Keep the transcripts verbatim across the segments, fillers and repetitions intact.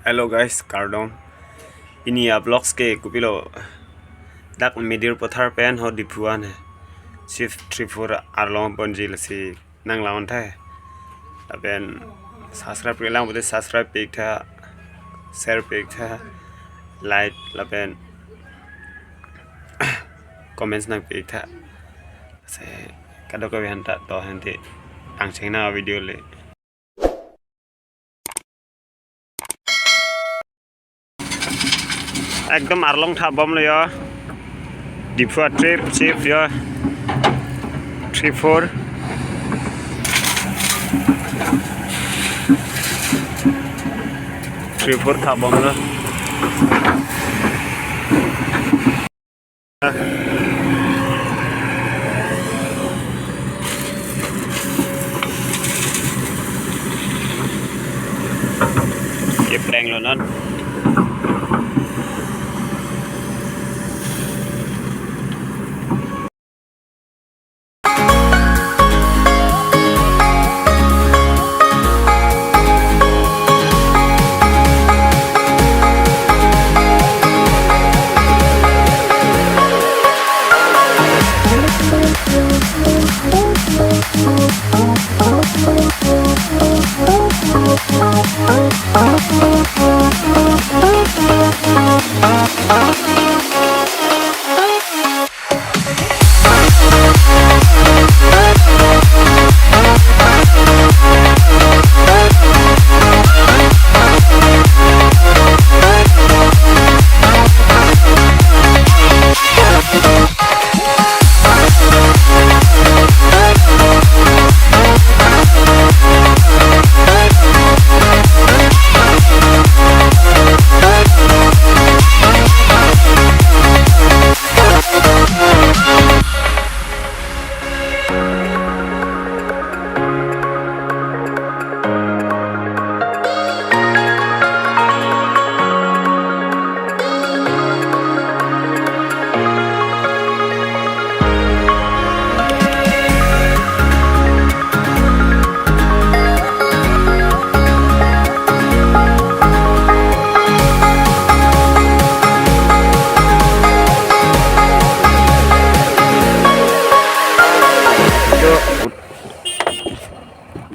Hello guys, kardom. Pini a-vlogs ke kopilo, dak Medir Pathar pen ho Diphu an he. Shift three four arlong ponji lasi nang lawan thai. Lapen subscribe-re lang pute subscribe pi-ik tha, share pi-ik tha, like lapen comments nang pi-ik tha. Se kadokave aphan ta to henti tangcheng nang a-video le. Ekdom arlong thabomlo yo. Diphu a-trip shift yo. Three four. Three four thabomlo. Keplenglo non.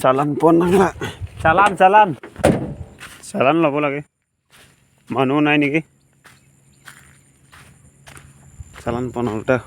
Challan pon nang la. Challan, challan. Challan lobo lage. Manu nai niki. Challan pon ulta.